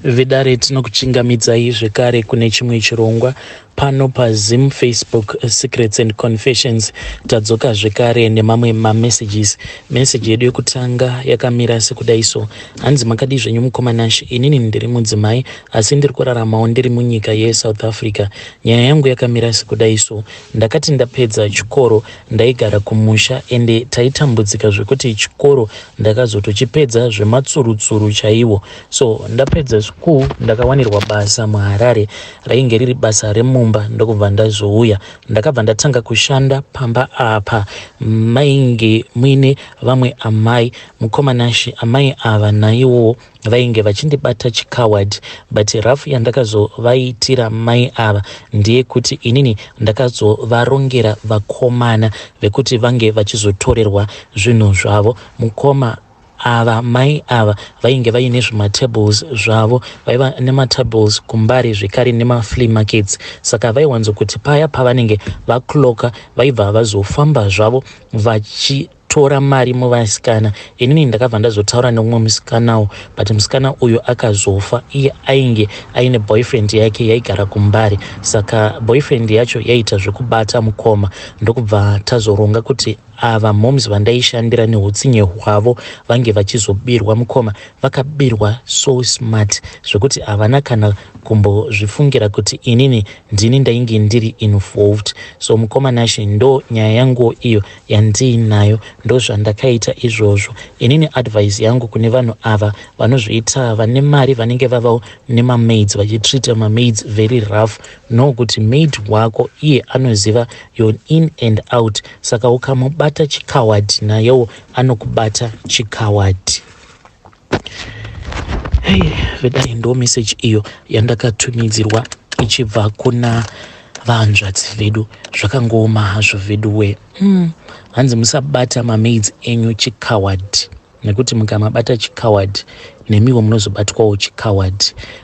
Vedare, tinokuchingamidzai zvekare kune chimwe chirongwa pano paZim Facebook Secrets and Confessions. Tadzoka zvekare nemamwe mamessages. Message yedu yekutanga yakamira sekudai so: hanzi, "Makadii zvenyu, mukoma Nash? Inini ndiri mudzimai, asi ndiri kuraramawo ndiri munyika yeSouth Africa. Nyaya yangu yakamira sekudai so: ndakati ndapedza chikoro, ndaigara kumusha, ende taitambudzika zvekuti chikoro ndakazotochipedza zvematsurutsuru chaiwo. So ndapedza school, ndakawanirwa basa muHarare. Rainge riri basa remumba. Ndokubva ndazouya, ndakabva ndatanga kushanda pamba apa. Mainge muine vamwe amai, mukoma Nashi. Amai ava naiwowo vainge vachindibata chicoward, but rough yandakazovaitira mai ava ndeyekuti inini ndakazovarongera vakomana vekuti vange vachizotorerwa zvinhu zvavo. Mukoma, ava mai ava vainge vaine zvimatables zvavo. Vaiva nematables kuMbare, zvekare nemaflea markets. Saka vaiwanzokuti paya pavanenge vaclocka, vaibva vazofamba zvavo vachitora mari muvasikana. Inini ndakabva ndazotaura neumwe musikanawo, but musikana uyu akazofa. Iye ainge aine boyfriend yake yaigara kuMbare. Saka boyfriend yacho yaita zvekubata, mukoma. Ndokubva tazoronga kuti ava moms vandaishandira neutsinye hwavo vange vachizobirwa. Mukoma, vakabirwa so smart zvekuti havana kana kumbozvifungira kuti inini ndini ndainge ndiri involved. So mukoma Nashi, ndo nyaya yangu iyo yandiinayo. Ndo zvandakaita izvozvo. Inini advice yangu kune vanhu ava vanozviita vane mari, vanenge vavawo nemamaids, vachitreata mamaids very rough, no kuti maid wako iye anoziva your in and out. Saka ukamubata chicoward, nayewo anokubata chicoward. Hei, vedai, ndo message iyo yandakatumidzirwa ichibva kuna vahanzvadzi vedu. Zvakangooma hazvo vedu we. Hanzi musabata mamaids enyu chicoward, nekuti mukamabata chicoward, nemiwo munozobatwawo chicoward.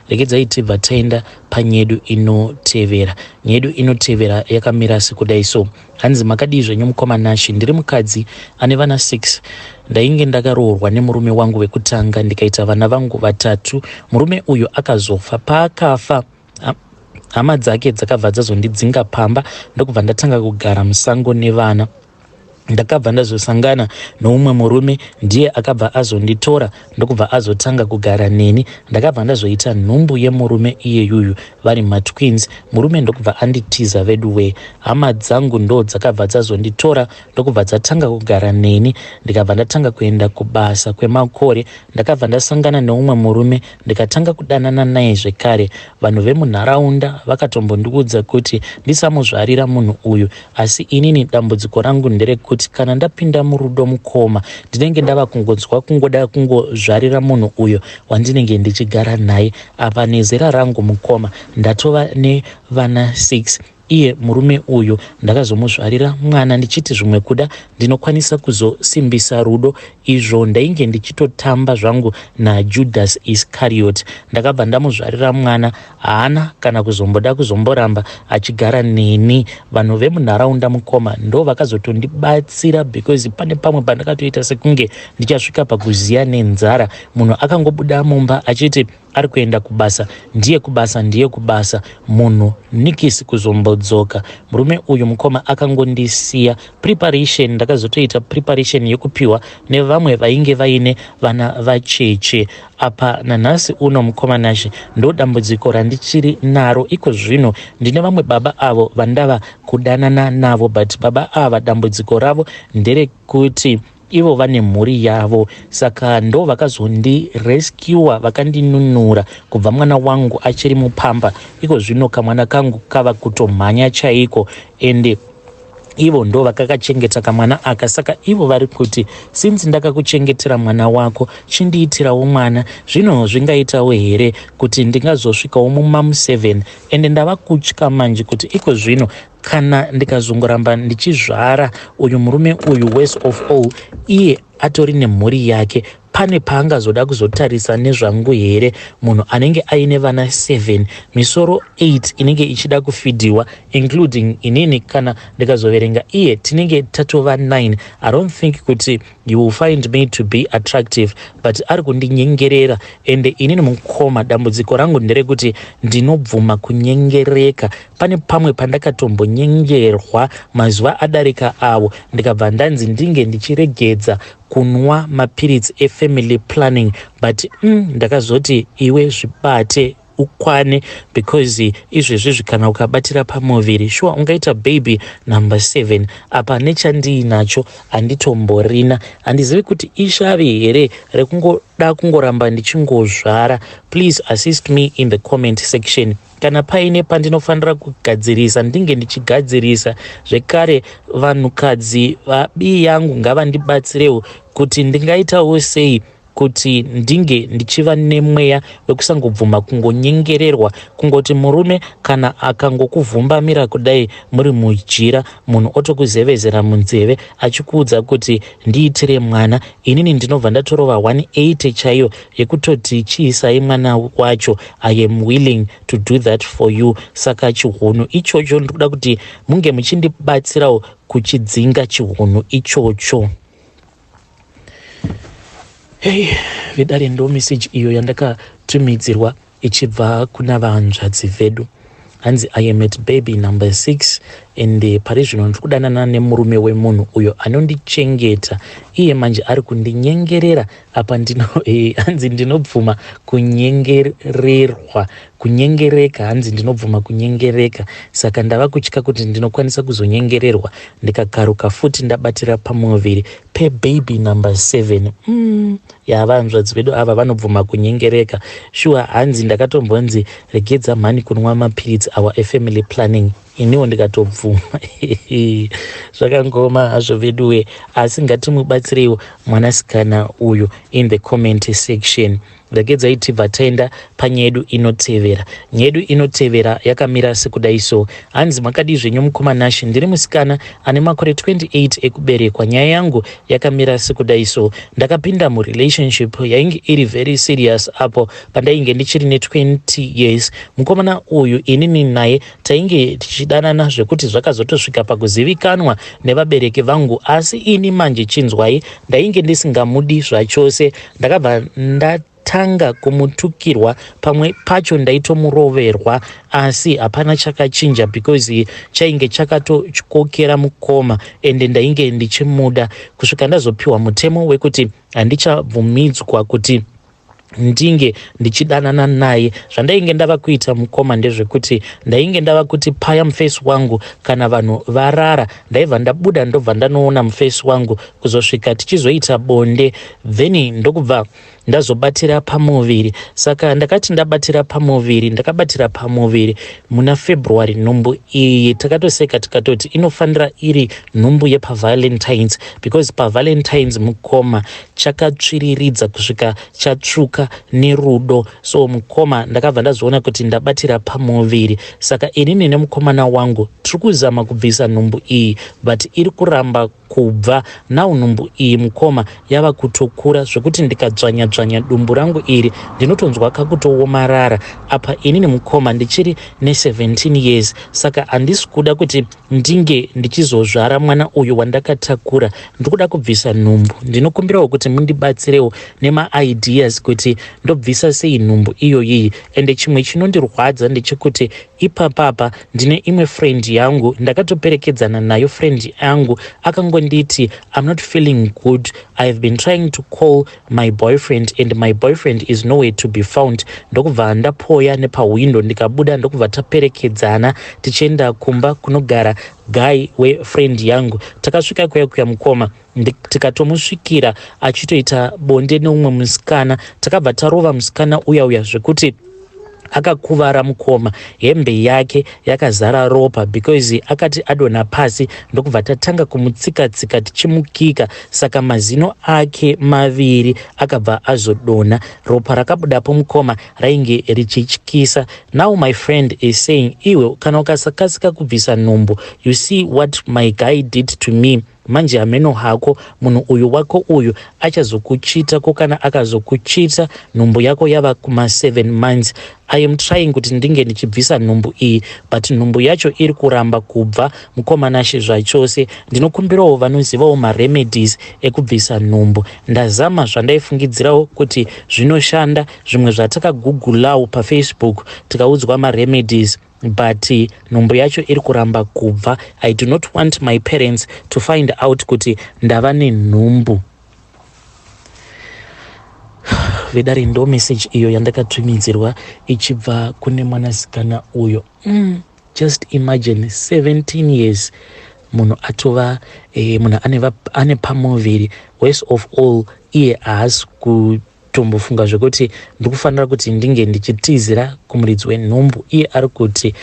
Regedzai tibva taenda panyedu inotevera. Nyedu inotevera yakamira sekudai so: hanzi, "Makadii zvenyu, mukoma Nashi? Ndiri mukadzi ane vana 6. Ndainge ndakaroorwa nemurume wangu wekutanga, ndikaita vana vangu vatatu. Murume uyu akazofa. Paakafa, hama dzake dzakabva dzazondidzinga pamba, ndokubva ndatanga kugara musango nevana. Ndakabva ndazosangana noumwe murume, ndiye akabva azonditora, ndokubva azotanga kugara neni. Ndakabva ndazoita nhumbu yemurume iyeyuyu, vari matwins. Murume ndokubva anditiza vedu wee. Hama dzangu ndo dzakabva dzazonditora, ndokubva dzatanga kugara neni, ndikabva ndatanga kuenda kubasa. Kwemakore ndakabva ndasangana neumwe murume, ndikatanga kudanana naye zvekare. Vanhu vemunharaunda vakatombondiudza kuti ndisamuzvarira munhu uyu, asi inini dambudziko rangu nderekuti kana ndapinda murudo, mukoma, ndinenge ndava kungonzwa kungoda kungozvarira munhu uyo wandinenge ndichigara naye. Apa nezera rangu, mukoma, ndatova nevana 6. Iye murume uyu ndakazomuzvarira mwana ndichiti zvimwe kuda ndinokwanisa kuzosimbisa rudo, izvo ndainge ndichitotamba zvangu naJudas Iscariot. Ndakabva ndamuzvarira mwana. Haana kana kuzomboda kuzomboramba achigara neni. Vanhu vemunharaunda, mukoma, ndo vakazotondibatsira, because pane pamwe pandakatoita sekunge ndichasvika pakuziya nenzara. Munhu akangobuda mumba achiti ari kuenda kubasa, ndiye kubasa, ndiye kubasa, munhu nikisi kuzombodzoka. Murume uyu, mukoma, akangondisiya. Preparation, ndakazotoita preparation yekupiwa nevamwe vainge vaine vana vacheche. Apa nanhasi uno, mukoma Nashe, ndo dambudziko randichiri naro iko zvino. Ndine vamwe baba avo vandava kudanana navo, but baba ava dambudziko ravo nderekuti ivo vane mhuri yavo. Saka ndo vakazondirescua, vakandinunura kubva mwana wangu achiri mupamba. Iko zvino kamwana kangu kava kutomhanya chaiko, ende ivo ndo vakakachengeta kamwana aka. Saka ivo vari kuti, since ndakakuchengetera mwana wako, chindiitirawo mwana. Zvino zvingaitawo here kuti ndingazosvikawo mumamu 7? Ende ndava kutya manje kuti iko zvino kana ndikazongoramba ndichizvara uyu murume uyu, worst of all iye atori nemhuri yake. Pane paangazoda kuzotarisa nezvangu here munhu anenge aine vana 7, misoro 8 inenge ichida kufidhiwa, including inini? Kana ndikazoverenga iye, tinenge tatova 9. I don't think kuti you will find me to be attractive, but ari kundinyengerera. Ende inini mukoma, dambudziko rangu nderekuti ndinobvuma kunyengereka. Pane pamwe pandakatombonyengerwa mazuva adarika avo, ndikabva ndanzi ndinge ndichiregedza kunwa mapiritsi efamily planning, but ndakazoti iwe zvibate ukwane, because izvezvizvi kana ukabatira pamuviri, sure ungaita baby number 7. Apa nechandiinacho handitomborina. Handizivi kuti ishavi here rekungoda kungoramba ndichingozvara. Please assist me in the comment section. Kana paine pandinofanira kugadzirisa, ndinge ndichigadzirisa. Zvekare, vanhukadzi vabii yangu ngavandibatsirewo kuti ndingaitawo sei kuti ndinge ndichiva nemweya wekusangobvuma kungonyengererwa, kungoti murume kana akangokuvhumbamira kudai muri mujira, munhu otokuzevezera munzeve achikuudza kuti ndiitire mwana. Inini ndinobva ndatorova 180 chaiyo yekutoti chiisai mwana wacho, I am willing to do that for you. Saka chihunhu ichocho ndikuda kuti munge muchindibatsirawo kuchidzinga chihunhu ichocho. Hei vedare, ndo meseji iyo yandakatumidzirwa ichibva kuna vanzvadzi vedu. Hanzi, "I am at baby number 6 and pari zvino ndiri kudanana nemurume wemunhu uyo anondichengeta. Iye manje ari kundinyengerera. Apa ndino hanzi ndinobvuma kunyengererwa, kunyengereka. Hanzi ndinobvuma kunyengereka, saka ndava kutya kuti ndinokwanisa kuzonyengererwa ndikakaruka futi ndabatira pamuviri pebaby number 7." Yavanzvadzi vedu ava vanobvuma kunyengereka shuwa. Hanzi ndakatombonzi regedza mhani kunwa mapiritsi awa efamily planning, iniwo ndikatobvuma. Zvakangoma hazvo veduwe, asi ngatimubatsireiwo mwanasikana uyu in the comment section. Regedzai tibva taenda panyaya yedu inotevera. Nyaya yedu inotevera yakamira sekudai so. Hanzi, "Makadii zvenyu mukoma Nashi? Ndiri musikana ane makore 28 ekuberekwa. Nyaya yangu yakamira sekudai so. Ndakapinda murelationship yainge iri very serious apo pandainge ndichiri ne20 years. Mukomana uyu inini naye tainge tichidanana zvekuti zvakazotosvika pakuzivikanwa nevabereki vangu. Asi ini manje, chinzwai, ndainge ndisingamudi zvachose. Ndakabva ndatanga kumutukirwa, pamwe pacho ndaitomuroverwa, asi hapana chakachinja because chainge chakatotyokera mukoma, ende ndainge ndichimuda, kusvika ndazopiwa mutemo wekuti handichabvumidzwa kuti ndinge ndichidanana naye. Zvandainge ndava kuita mukoma ndezvekuti ndainge ndava kuti paya mufesi wangu kana vanhu varara, ndaibva ndabuda, ndobva ndanoona mufesi wangu kuzosvika tichizoita bonde, then ndokubva ndazobatira pamuviri. Saka ndakati ndabatira pamuviri, ndakabatira pamuviri muna February. Nhumbu iyi takatoseka tikatoti inofanira iri nhumbu yepaValentines, because paValentines mukoma chakatsviriridza kusvika chatsvuka nerudo. So mukoma, ndakabva ndazoona kuti ndabatira pamuviri. Saka inini nemukomana wangu tiri kuzama kubvisa nhumbu iyi, but iri kuramba kubva. Now nhumbu iyi mukoma yava kutokura zvekuti ndikadzvanya-dzvanya dumbu rangu iri, ndinotonzwa kakutoomarara. Apa inini mukoma ndichiri ne17 years, saka handisi kuda kuti ndinge ndichizozvara mwana uyu wandakatakura. Ndiri kuda kubvisa nhumbu. Ndinokumbirawo kuti mundibatsirewo nemaideas kuti ndobvisa sei nhumbu iyoyiyi. Ende chimwe chinondirwadza ndechekuti ipapapa ndine imwe friend yangu, ndakatoperekedzana nayo. Friend yangu akangonditi, 'I'm not feeling good. I have been trying to call my boyfriend and my boyfriend is nowhere to be found.' Ndokubva ndapoya nepahwindo, ndikabuda, ndokubva taperekedzana tichienda kumba kunogara guy wefriend yangu. Takasvika kuya kuya mukoma, tikatomusvikira achitoita bonde neumwe musikana. Takabva tarova musikana uya uya zvekuti akakuvara mukoma, hembe yake yakazara ropa, because akati adonha pasi, ndokubva tatanga kumutsika-tsika tichimukika, saka mazino ake maviri akabva azodonha. Ropa rakabudapo mukoma rainge richityisa. Now my friend is saying, 'Iwe kana ukasakasika kubvisa nhumbu, you see what my guy did to me. Manje hameno hako, munhu uyu wako uyu achazokuchita. Ko kana akazokuchita, nhumbu yako yava kuma7 months? I am trying kuti ndinge ndichibvisa nhumbu iyi, but nhumbu yacho iri kuramba kubva, mukoma Nashe, zvachose. Ndinokumbirawo vanozivawo maremedies ekubvisa nhumbu. Ndazama zvandaifungidzirawo kuti zvinoshanda, zvimwe zvatakagugulawo paFacebook, tikaudzwa maremedies, but nhumbu yacho iri kuramba kubva. I do not want my parents to find out kuti ndava nenhumbu. Vedare, ndo message iyo yandakatumidzirwa ichibva kune mwanasikana uyo. Just imagine, 17 years, munhu atova munhu ane pamuviri. Worst of all, iye haasi kutombofunga zvekuti ndikufanira kuti ndinge ndichitizira kumuridzi wenhumbu. Iye ari kuti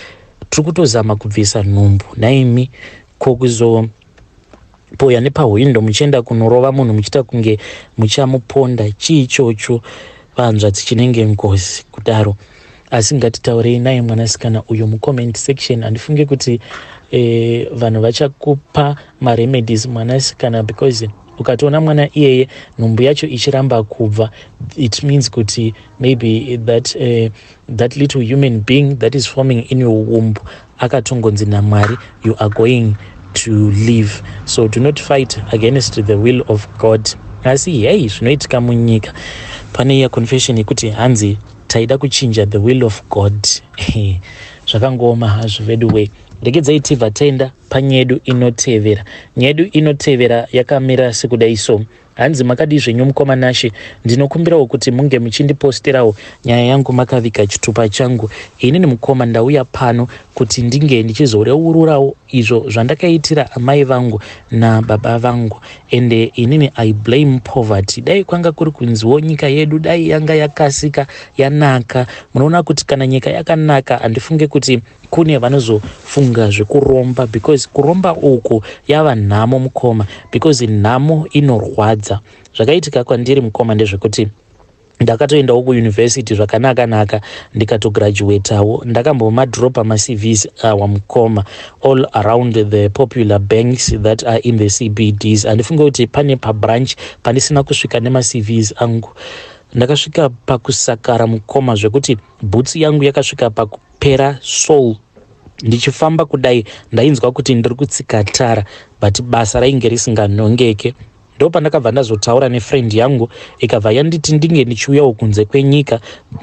tiri kutozama kubvisa nhumbu. Naimi, ko kuzopoya nepahwindo muchienda kunorova munhu, muchiita kunge muchamuponda, chii ichocho, vanzvadzi, chinenge ngozi kudaro? Asi ngatitaurei naye mwanasikana uyo mucomment section. Handifunge kuti vanhu vachakupa maremedies, mwanasikana, because ukatoona mwana iyeye nhumbu yacho ichiramba kubva, it means kuti maybe that little human being that is forming in your womb akatongonzi naMwari, "You are going to live." So do not fight against the will of God. Asi hei, zvinoitika munyika. Pane iya confession yekuti hanzi taida kuchinja the will of God. Zvakangooma hazvo vedu wei. Regedzai tibva taenda panyedu inotevera. Nyedu inotevera yakamira sekudai so. Hanzi, "Makadii zvenyu, mukoma Nashe? Ndinokumbirawo kuti munge muchindiposterawo nyaya yangu makaviga chitupa changu. Inini, mukoma, ndauya pano kuti ndinge ndichizoreururawo izvo zvandakaitira amai vangu nababa vangu. Ende inini I blame poverty. Dai kwanga kuri kunziwo nyika yedu dai yanga yakasika yanaka. Munoona kuti kana nyika yakanaka, handifunge kuti kune vanozofunga zvekuromba, because kuromba uku yava nhamo, mukoma, because nhamo inorwadza. Zvakaitika kwandiri, mukoma, ndezvekuti ndakatoendawo kuyunivhesiti zvakanaka-naka, ndikatograduatawo. Ndakambomadropa maCVs awa, mukoma, all around the popular banks that are in the CBDs. Handifunge kuti pane pabranch pandisina kusvika nemaCVs angu. Ndakasvika pakusakara, mukoma, zvekuti bhutsi yangu yakasvika pakupera sole. Ndichifamba kudai, ndainzwa kuti ndiri kutsika tara, but basa rainge risinganhongeke. Ndo pandakabva ndazotaura nefriend yangu, ikabva yanditi ndinge ndichiuyawo kunze kwenyika.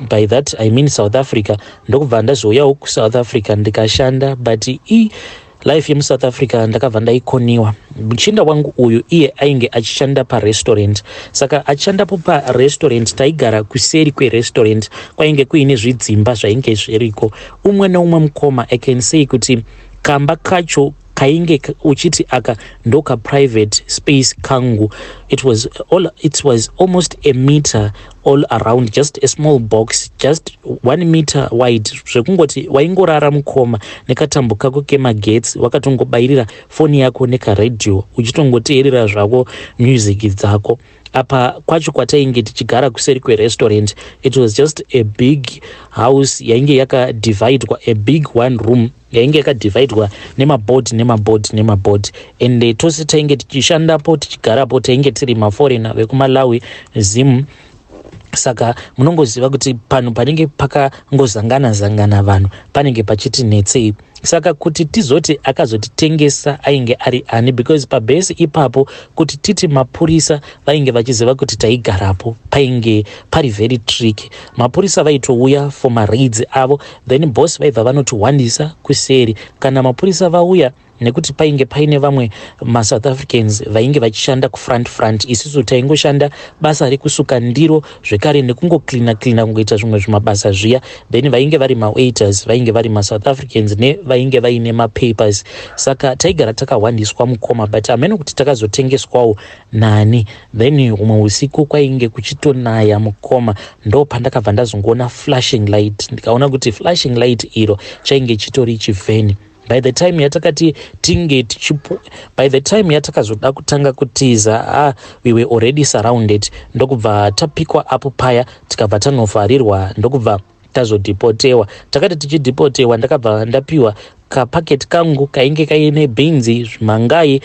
By that I mean South Africa. Ndokubva ndazouyawo kuSouth Africa, ndikashanda, but i life yemuSouth Africa ndakabva ndaikoniwa. Muchinda wangu uyu, iye ainge achishanda parestaurant. Saka achishandapo parestaurant, taigara kuseri kwerestaurant. Kwainge kuine zvidzimba zvainge zviriko, umwe neumwe. Mukoma, I can say kuti kamba kacho kainge uchiti aka ndoka private space kangu. It was almost a meter all around, just a small box, just 1 meter wide, zvekungoti waingorara, mukoma, nekatambo kako kemagetsi, wakatongobayirira foni yako nekaredhiyo, uchitongoteerera zvako music dzako. Apa kwacho kwatainge tichigara kuseri kwerestaurant, it was just a big house yainge yakadivhaidwa, a big one room yainge yakadivhaidwa nemaboard, nemaboard, nemaboard. And tose tainge tichishandapo, tichigarapo, tainge tiri maforeigner vekuMalawi, Zim. Saka munongoziva kuti panhu panenge pakangozangana zangana vanhu panenge pachiti netsei. Saka kuti tizoti akazotitengesa ainge ari ani? Because pabhesi ipapo, kuti titi mapurisa vainge vachiziva kuti taigarapo, painge pari very tricky. Mapurisa vaitouya for maraids avo, then boss vaibva vanotiwandisa kuseri kana mapurisa vauya, nekuti painge paine vamwe maSouth Africans vainge vachishanda kufront front. Isusu taingoshanda basa rekusuka ndiro zvekare nekungocleana cleana, kungoita zvimwe zvimabasa zviya. Then vainge vari mawaiters vainge vari maSouth Africans nevainge vaine mapapers. Saka taigara takahwandiswa, mukoma, but hamene kuti takazotengeswawo nani. Then humwe usiku kwainge kuchitonaya, mukoma, ndo pandakabva ndazongoona flashing light. Ndikaona kuti flashing light iro chainge chitori chivheni. By the time yatakazoda kutanga kutiza, ah, we were already surrounded. Ndokubva tapikwa apo paya, tikabva tanovharirwa, ndokubva tazodhipotewa. Takati tichidhipotewa, ndakabva ndapiwa kapaketi kangu kainge kaine bhinzi, zvimangai.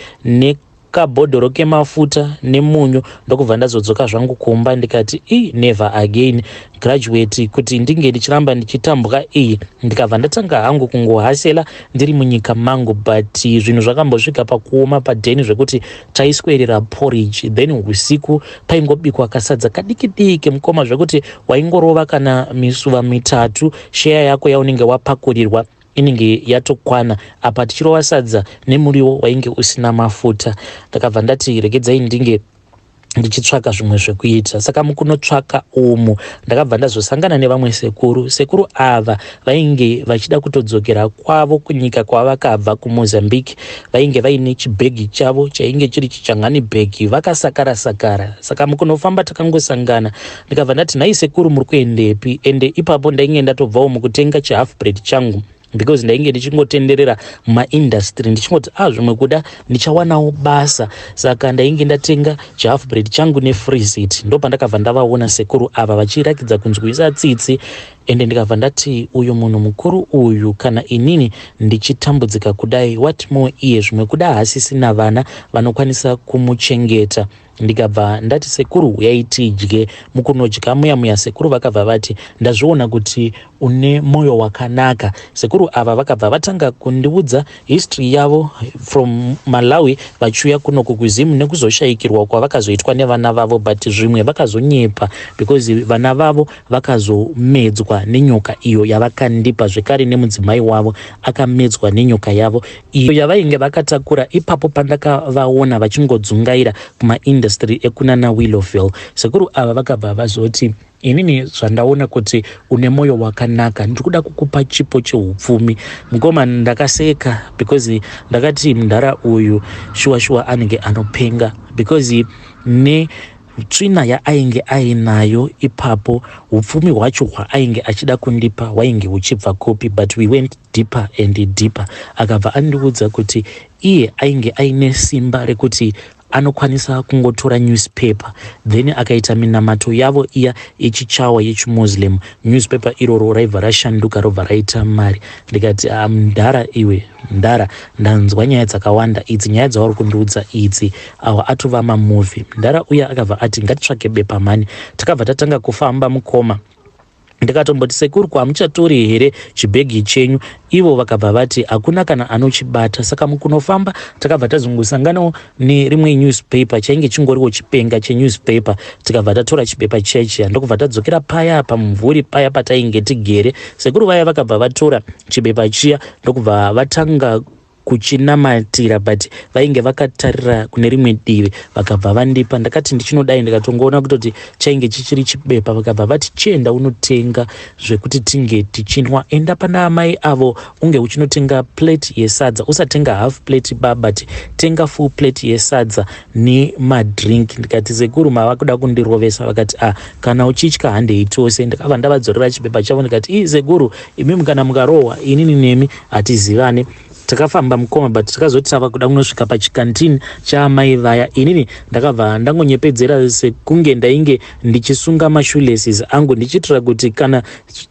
Kabhodhoro kemafuta nemunyu, ndokubva ndazodzoka zvangu kumba. Ndikati, "I never again graduate kuti ndinge ndichiramba ndichitambwa iyi." Ndikabva ndatanga hangu kungohasela ndiri munyika mangu, but zvinhu zvakambosvika pakuoma padheni zvekuti taiswerera porridge, then usiku paingobikwa kasadza kadiki diki, mukoma, zvekuti waingorova kana misuva mitatu, sheya yako yaunenge wapakurirwa inenge yatokwana. Apa tichirova sadza nemuriwo wainge usina mafuta. Ndakabva ndati regedzai ndinge ndichitsvaka zvimwe zvekuita. Saka mukunotsvaka umu ndakabva ndazosangana nevamwe sekuru. Sekuru ava vainge vachida kutodzokera kwavo kunyika kwavakabva, kuMozambique. Vainge vaine chibhegi chavo chainge chiri chichangani bhegi, vakasakara sakara. Saka mukunofamba takangosangana, ndikabva ndati, "Nhai sekuru, muri kuendepi?" Ende ipapo ndainge ndatobvawo mukutenga chihalf bread changu, because ndainge ndichingotenderera mumaindustry ndichingoti, "A ah, zvimwe kuda ndichawanawo basa." Saka ndainge ndatenga chihalf bread changu nefreezit. Ndo pandakabva ndavaona sekuru ava vachirakidza kunzwisa tsitsi, ende ndikabva ndati, "Uyu munhu mukuru uyu, kana inini ndichitambudzika kudai, what more iye? Zvimwe kuda haasisina vana vanokwanisa kumuchengeta." Ndikabva ndati, "Sekuru, uyai tidye." Mukunodya muya muya, sekuru vakabva vati, "Ndazviona kuti une mwoyo wakanaka." Sekuru ava vakabva vatanga kundiudza history yavo from Malawi vachiuya kunoku kuZimu, nekuzoshayikirwa kwavakazoitwa nevana vavo, but zvimwe vakazonyepa because vana vavo vakazomedzwa nenyoka iyo yavakandipa zvekare, nemudzimai wavo akamedzwa nenyoka yavo iyo yavainge vakatakura. Ipapo pandakavaona vachingodzungaira kumaindustry ekunana Willowville, sekuru ava vakabva vazoti, "Inini zvandaona kuti une mwoyo wakanaka, ndiri kuda kukupa chipo cheupfumi." Mukoma, ndakaseka because ndakati mudhara uyu shuwa shuwa anenge anopenga, because ne tsvina yaainge ainayo ipapo, upfumi hwacho hwaainge achida kundipa hwainge huchibva kupi? But we went deeper and deeper. Akabva andiudza kuti iye ainge aine simba rekuti anokwanisa kungotora newspaper, then akaita minamato yavo iya yechichawa, yechimuslim, newspaper iroro raibva rashanduka, robva raita mari. Ndikati, ah, "Mudhara iwe, mudhara, ndanzwa nyaya dzakawanda idzi. Nyaya dzauri kundiudza idzi awa atova mamovie." Mudhara uya akabva ati, "Ngatitsvake bepa mani." Takabva tatanga kufamba, mukoma. Ndikatomboti, "Sekuru, kwamuchatori here chibhegi chenyu?" Ivo vakabva vati hakuna kana anochibata. Saka mukunofamba takabva tazongosanganawo nerimwe newspaper, chainge chingoriwo chipenga chenewspaper. Tikabva tatora chipepa chechiya, ndokubva tadzokera paya pamumvuri paya patainge tigere. Sekuru vaya vakabva vatora chibepa chiya, ndokubva vatanga kuchinamatira, but vainge vakatarira kune rimwe divi. Vakabva vandipa. Ndakati ndichinodai, ndikatongoona kutoti chainge chichiri chibepa. Vakabva vati, "Chienda unotenga zvekuti tinge tichinwa. Enda pana amai avo, unge uchinotenga plate yesadza. Usatenga half plate ba, but tenga full plate yesadza nemadrink." Ndikati, "Sekuru, mava kuda kundirovesa." Vakati, "A ah, kana uchitya, handei tose." Ndakabva ndavadzorera chibepa chavo. Ndikati, "Ii sekuru, imimi kana mukarohwa, inini nemi hatizivane." Takafamba, mukoma, but takazoti tava kuda kunosvika pachikantini chaamai vaya, inini ndakabva ndangonyepedzera sekunge ndainge ndichisunga mashoelaces angu, ndichiitira kuti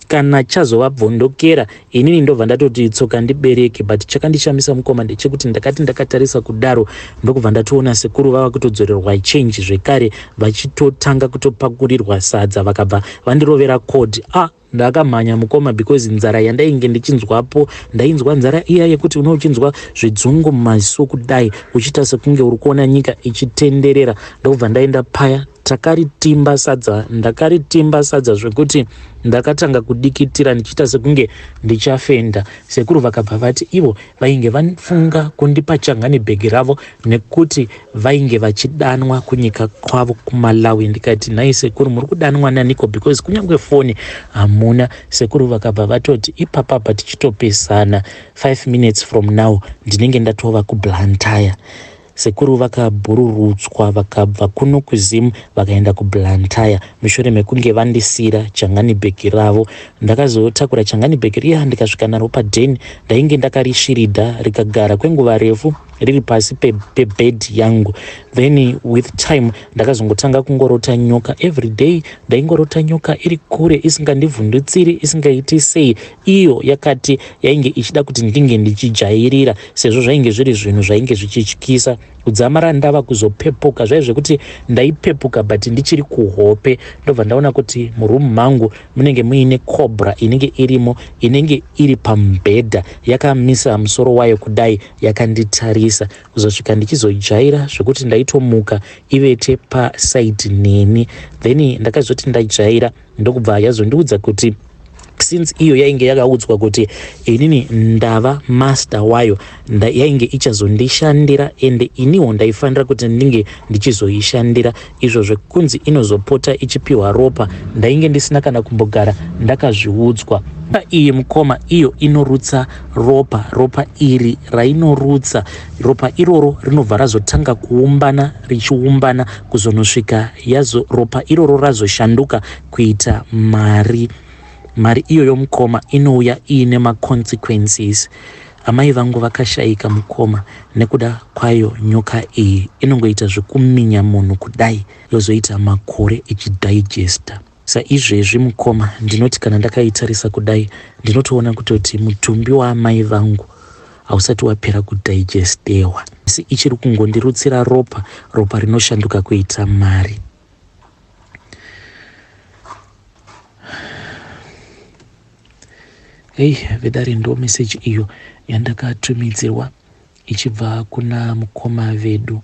kana chazovabvondokera, inini ndobva ndatoti tsoka ndibereke. But chakandishamisa, mukoma, ndechekuti ndakati ndakatarisa kudaro, ndokubva ndatoona sekuru vava kutodzorerwa change zvekare, vachitotanga kutopakurirwa sadza. Vakabva vandirovera code. Ah, ndakamhanya, mukoma, because nzara yandainge ndichinzwapo, ndainzwa nzara iya yekuti uno uchinzwa zvidzungu mumaziso kudai, uchiita sekunge uri kuona nyika ichitenderera. Ndokubva ndaenda paya, takaritimba sadza. Ndakaritimba sadza zvekuti ndakatanga kudikitira, ndichiita sekunge ndichafenda. Sekuru vakabva vati ivo vainge vafunga kundipa changani bhegi ravo nekuti vainge vachidanwa kunyika kwavo kuMalawi. Ndikati, "Nhai sekuru, muri kudanwa naniko? Because kunyange foni hamuna." Sekuru vakabva vatoti, "Ipapapa tichitopesana, 5 minutes from now ndinenge ndatova kuBlantyre." Sekuru vakabhururutswa, vakabva kuno kuZimu, vakaenda kuBlantyre mushure mekunge vandisira changani bhegi ravo. Ndakazotakura changani bhegi riya, ndikasvika naro padheni. Ndainge ndakarishirida, rikagara kwenguva refu. riri pasi pebed yangu. Then with time ndakazongotanga kungorota nyoka every day. Ndaingorota nyoka iri kure, isingandivhundutsiri, isingaiti sei. Iyo yakati yainge ichida kuti ndinge ndichijairira, sezvo zvainge zviri zvinhu zvainge zvichityisa. Kudzamara ndava kuzopepuka, zvaive zvekuti ndaipepuka but ndichiri kuhope, ndobva ndaona kuti murumu mangu munenge muine cobra inenge irimo, inenge iri pamubhedha, yakamisa musoro wayo kudai yakanditarisa, kuzosvika ndichizojaira zvekuti ndaitomuka ivete pasaidi neni. Then ndakazoti ndajaira, ndokubva yazondiudza kuti since iyo yainge yakaudzwa kuti inini ndava master wayo, yainge ichazondishandira, ende iniwo ndaifanira kuti ndinge ndichizoishandira. Izvo zvekunzi inozopota ichipiwa ropa, ndainge ndisina kana kumbogara ndakazviudzwa. Iyi mukoma, iyo inorutsa ropa. Ropa iri rainorutsa, ropa iroro rinobva razotanga kuumbana, richiumbana kuzonosvika yazo ropa iroro razoshanduka kuita mari. Mari iyoyo mukoma inouya iine maconsequences. Amai vangu vakashayika mukoma nekuda kwayo nyoka iyi. Inongoita zvekuminya munhu kudai, yozoita makore ichidigesta. Saizvezvi mukoma, ndinoti kana ndakaitarisa kudai, ndinotoona kutoti mutumbi waamai vangu hausati wapera kudigestewa, asi ichiri kungondirutsira ropa, ropa rinoshanduka kuita mari. Hei vedare, ndo meseji iyo yandakatumidzirwa ichibva kuna mukoma vedu.